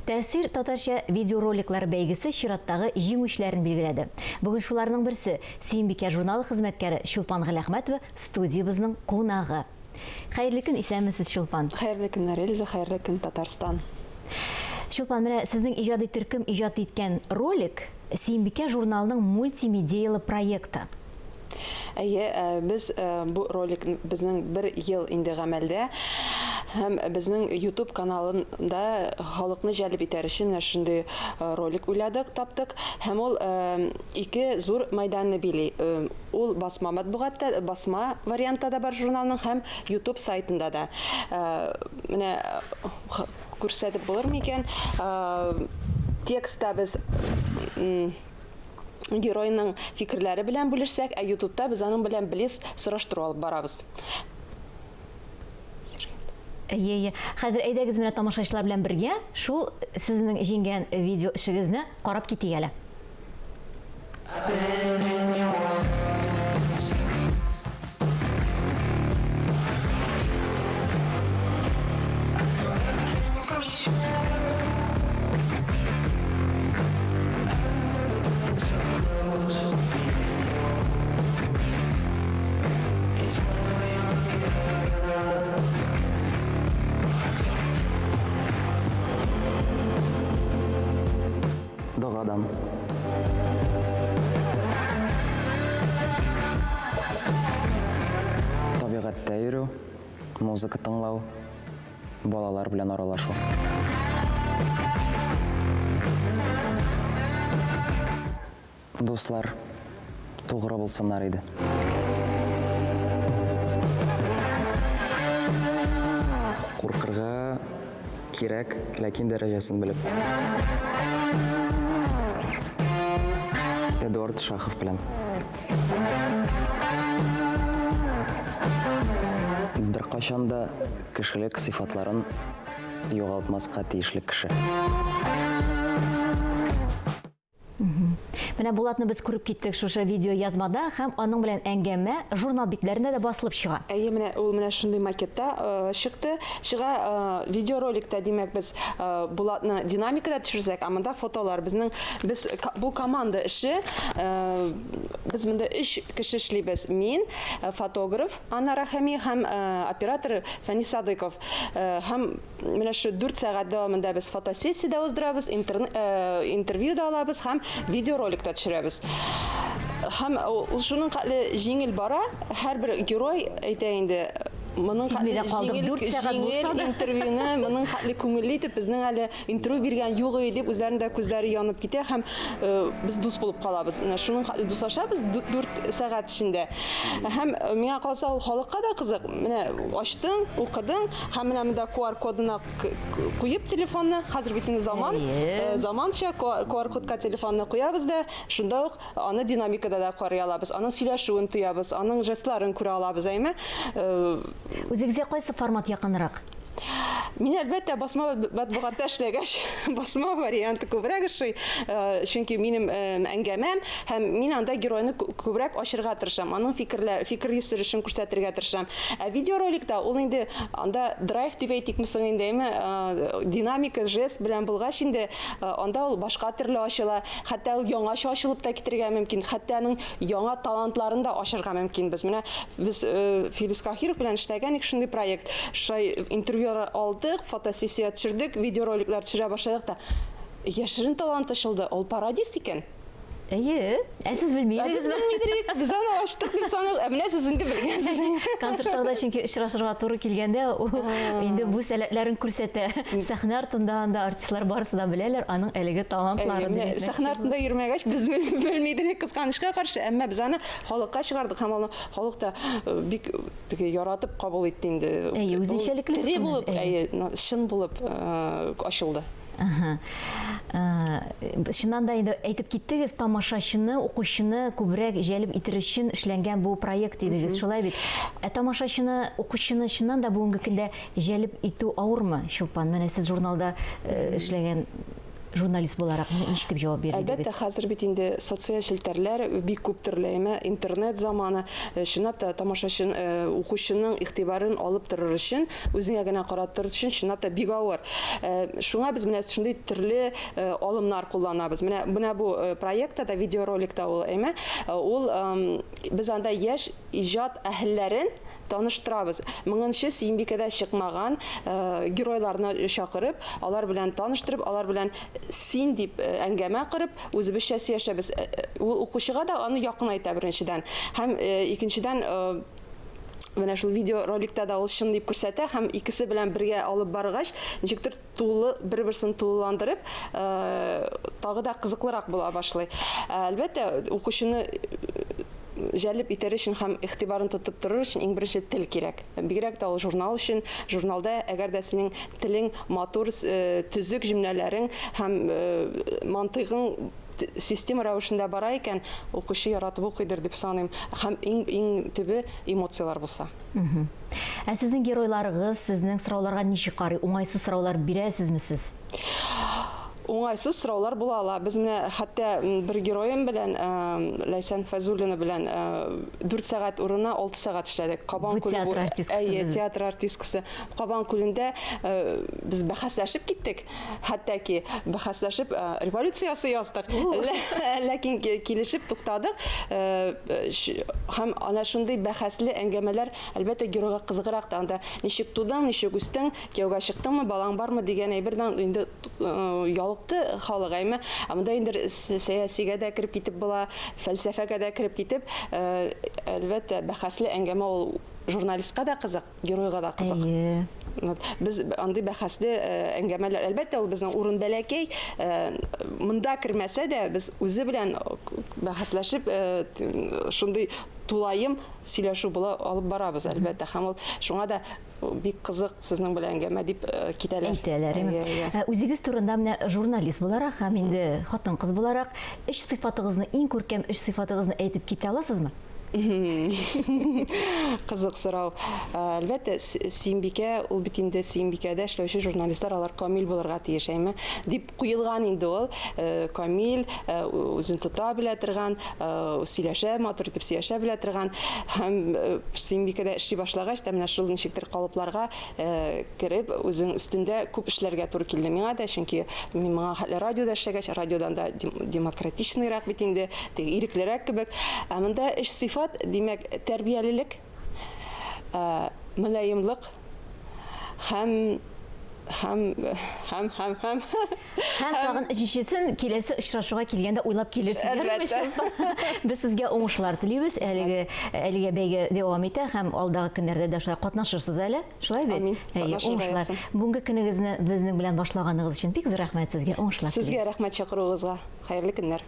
Тәэсир татарча видеороликлар бәйгесе чираттагы җиңүчеләрен билгеләде. Бүген шуларның берсе, Сөембикә журналы хезмәткәре Чулпан Галәхмәтова студиябезнең кунагы. Хәерле көн, исәнмесез, Чулпан. Хәерле көннәр, Эльза, хәерле көн, Татарстан. Чулпан, менә сезнең иҗади төркем иҗат иткән ролик, Сөембикә журналының мультимедиялы проекты. Әйе, э, без э, бу ролик безнең бер ел инде гамәлдә һәм безнең YouTube каналында халыкны җәлеп итәр өчен менә шундый э, ролик уйладык, таптык һәм ул ике зур мәйданны били. Ул басма матбугатта, басма вариантта да бар журналның һәм YouTube сайтында да. Менә күрсәтеп булыр микән? Текстта без геройның фикерләре белән бүлешсәк, ә ютубта без аның белән блиц сораштыру алып барабыз. Әйе, әйе. Хәзер әйдәгез менә тамашачылар белән бергә шул сезнең җиңгән видео эшегезне карап китик әле. Догадан. Табигатьтә йөрү, музыка тыңлау, балалар белән аралашу. Дуслар, тугры булсыннар иде. Куркырга кирәк, ләкин дәрәҗәсен белеп. Эдуард Шахов белән. Беркайчан да кешелек сыйфатларын югалтмаска тиешле кеше. Менә Булатны без күреп киттек шушы видео язмада һәм аның белән әңгәмә журнал битләрендә дә басылып чыга. Әйе, менә ул менә шундый макетта э, чыкты. Чыга э, видеороликта, димәк, без э, Булатны динамикада төшерсәк, ә монда фотолар. Безнең без бу команда эше. Э, без монда өч кеше эшлибез. Мин, э, фотограф Анна Рахами һәм э, оператор Фәнис Садыков. Э, һәм Менә шу 4 сәгать дәвамында без фотосессия дә уздырабыз, интервью да алабыз һәм видеоролик та төшерәбез. Һәм ул шуның хәтле җиңел бара, һәрбер герой әйтә инде, моның хәтле җиңел, җиңел интервьюны, моның хәтле күңелле итеп безнең әле интервью биргән юк иде дип үзләренең дә күзләре янып китә һәм без дус булып калабыз. Менә шуның хәтле дуслашабыз 4 сәгать эчендә. Һәм миңа калса ул халыкка да кызык. Менә ачтың, укыдың һәм менә монда QR кодына куеп телефонны, хәзер бит инде заман, заманча QR кодка телефонны куябыз да, шунда ук аны динамикада да карый алабыз, аның сөйләшүен тоябыз, аның жестларын күрә алабыз, әйме? Үзегезгә кайсы формат якынрак? Мин, әлбәттә, басма матбугатта эшләгәч, басма варианты күбрәк ошый, э, чөнки минем э, әңгәмәм һәм мин анда геройны күбрәк ачырга тырышам, аның фикерләр, фикер йөртешен күрсәтергә тырышам. Ә видеороликта ул инде анда драйв дип әйтикме соң инде, әйме, э, динамика, жест белән булгач инде, анда ул башка төрле ачыла, хәтта ул яңача ачылып та китергә мөмкин, хәтта аның яңа талантларын да ачырга мөмкинбез. Менә без Филүс Каһиров белән эшләгән идек шундый проект. Шулай интервью алдык, фотосессия төшердек, видеороликлар төшерә башладык та. Яшерен талант ачылды, ул пародист икән. Әйе. Ә сез белми идегезме? Без белми идек. Без аны ачтык дип саныйк. Ә менә сез инде белгәнсез. Концертларда чөнки очрашырга туры килгәндә, ул инде бу сәләтләрен күрсәтә. Сәхнә артында анда артистлар барысы да беләләр аның әлеге талантларын. Менә сәхнә артында йөрмәгәч, без белми идек, кызганычка каршы. Әмма без аны халыкка чыгардык һәм аны халык та э, бик теге яратып кабул итте инде. Әйе, үзенчәлекле. Тере булып, әйе, чын булып э, ачылды. Ага. Э, чыннан да инде әйтеп киттегез, тамашачыны, укучыны күбрәк җәлеп итер өчен эшләнгән бу проект дидегез, шулай бит? Ә тамашачыны, укучыны чыннан да бүгенге көндә җәлеп итү авырмы, Чулпан? Менә сез журналда эшләгән. Журналист буларак ничек дип җавап бирер Әлбәттә, идегез? хәзер бит инде социаль челтәрләр бик күп төрле, әмма интернет заманы, чынлап та тамашачы, укучының игътибарын алып торыр өчен, үзеңә генә карап торыр өчен чынлап та бик авыр. Шуңа без менә шундый төрле алымнар кулланабыз. Менә менә бу проектта да, видеороликта ул, әйме, ул без анда яшь иҗат әһелләрен таныштырабыз. Моңынчы Сөембикәдә чыкмаган геройларны чакырып, алар белән таныштырып, алар белән син дип әңгәмә корып, үзебезчә сөйләшәбез. Ул укучыга да аны якынайта беренчедән. Һәм икенчедән, менә шул видеороликта да ул чын дип күрсәтә һәм икесе белән бергә алып баргач, ничектер тулы бер-берсен тулыландырып, тагы да кызыклырак була башлый. Әлбәттә, укучыны җәлеп итәр өчен һәм игътибарын тотып торыр өчен иң беренче тел кирәк. Бигрәк тә ул журнал өчен, журналда әгәр дә синең телең матур, төзек җөмләләрең һәм мантыйгың система рәвешендә бара икән, укучы яратып укыйдыр дип саныйм. Һәм иң иң төбе эмоцияләр булса. Ә сезнең геройларыгыз сезнең сорауларга ничек карый? Уңайсыз сораулар бирәсезме сез? Уңайсыз сораулар була ала. Без менә хәтта бер героем белән, Ләйсән Фәйзуллина белән 4 сәгать урынына 6 сәгать эшләдек. Кабан Бу күле театр артисткасы Әйе, безнең. театр артисткасы. Кабан күлендә без бәхәсләшеп киттек. Хәтта ки бәхәсләшеп революция ясый яздык. Ләкин килешеп туктадык. Һәм ана шундый бәхәсле әңгәмәләр, әлбәттә, геройга кызыграк та. Анда ничек тудың, ничек үстең, кияүгә чыктыңмы, балаң бармы дигән әйбердән инде ялыкты халык, әйме. Ә монда инде сәясигә дә кереп китеп була, фәлсәфәгә дә кереп китеп, әлбәттә, бәхәсле әңгәмә ул журналистка да кызык, геройга да кызык. Әйе. Вот. Без андый бәхәсле әңгәмәләр, әлбәттә, ул безнең урын бәләкәй, монда кермәсә дә, без үзе белән бәхәсләшеп, шундый тулаем сөйләшү була алып барабыз, әлбәттә. Һәм ул шуңа да бик кызык сезнең белән әңгәмә дип китәләр. Әйтәләр. Әйе, әйе. Үзегез турында менә журналист буларак һәм инде хатын-кыз буларак өч сыйфатыгызны, иң күркәм өч сыйфатыгызны әйтеп китә аласызмы? Кызык сорау. Әлбәттә, Сөембикә, ул бит инде Сөембикәдә эшләүче журналистлар, алар камил булырга тиеш, әйме? Дип куелган инде ул. Камил, үзен тота белә торган, сөйләшә, матур итеп сөйләшә белә торган. Һәм Сөембикәдә эшли башлагач та менә шул ничектер калыпларга кереп, үзең өстендә күп эшләргә туры килде миңа да, чөнки мин моңа хәтле радиода эшләгәч, радиодан да демократичныйрак бит инде, теге иреклерәк кебек. Ә монда өч сыйфат, димәк, тәрбиялелек, мөлаемлык һәм һәм һәм һәм һәм Һәм тагын өченчесен киләсе очрашуга килгәндә уйлап килерсез, ярыймы, Әлбәттә. Без сезгә уңышлар телибез. Әлеге әлегә бәйге дәвам итә һәм алдагы көннәрдә дә шулай катнашырсыз әле. Шулай бит? Амин. Әйе, Катнашырга уңышлар. язсын. Бүгенге көнегезне безнең белән башлаганыгыз өчен бик зур рәхмәт сезгә. Уңышлар Сезгә телибез. рәхмәт чакыруыгызга. Хәерле көннәр.